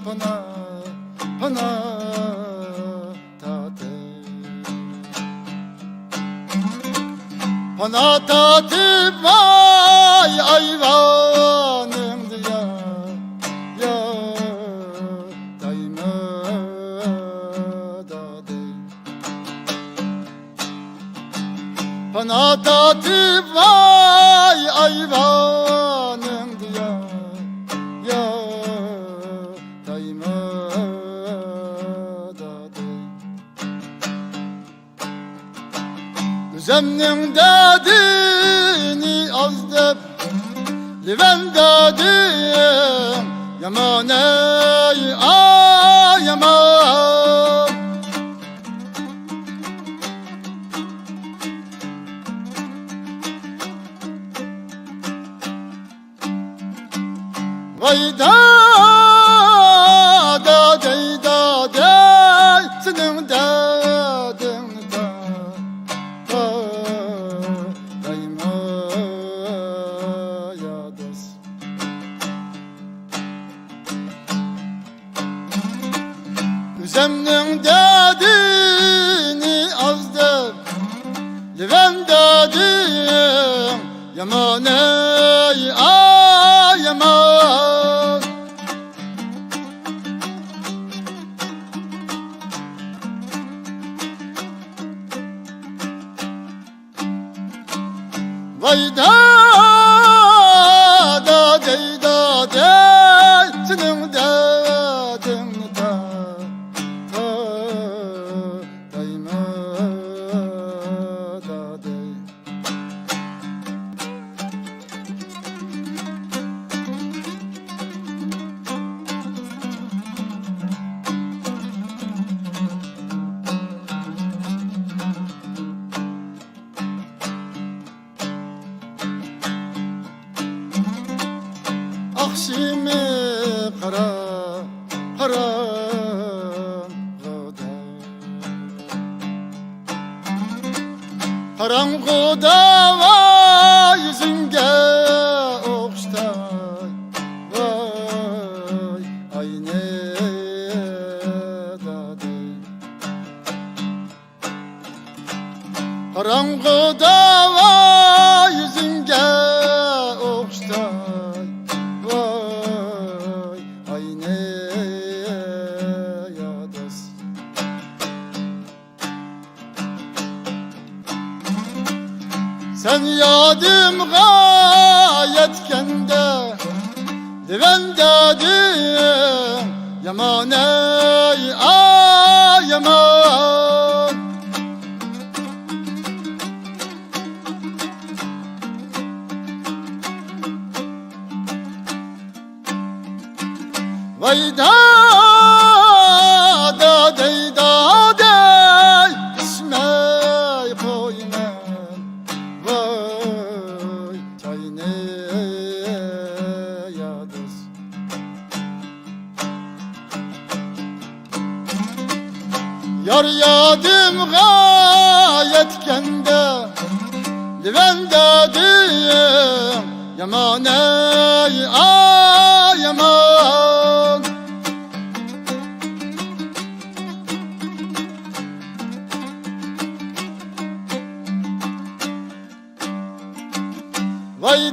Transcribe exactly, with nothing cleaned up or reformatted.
پانا، پانا تارتىپ، پانا تارتىپ، ۋاي ئايۋانىڭدا يا، يا، دايما دادەي. پانا تارتىپ، ۋاي ئايۋانىڭدا يا، يا، دايما دادەي. ئۆزەمنىڭ دەردىنى ئاز دەپ، لېۋەن دەردىم يامان، ئەي، ئاي، يامان. ۋاي دادەي، دادەي، سېنىڭ دەردىڭنى تا-، تا-، تايما يا دوست. ئۆزەمنىڭ دەردىنى ئاز دەپ، لېۋەن دەردىم يامان، ئەي، ئاي، يامان. ۋاي دادەي، دادەي، سېنىڭ دەردىڭنى تا-، تا-، تايما دادەي. ئاخشىمى قارا، قاراڭغۇدا، قاراڭغۇدا، ۋاي يۈزۈڭگە ئوخشىتاي، ۋاي ئاينى دادەي. قاراڭغۇدا، ۋاي يۈزۈڭگە ئوخشىتاي، ۋاي ئاينى يا دوست. سەن يادىمغا يەتكەندە، لېۋەن دەردىم يامان، ئەي، ئاي، يامان. ۋاي دادەي، دادەي، ئىچمەي قويىمەن، ۋاي چاينى يا دوست. يار يادىمغا يەتكەندە، لېۋەن دەردىم يامان، ئەي، ئاي، يامان. ۋاي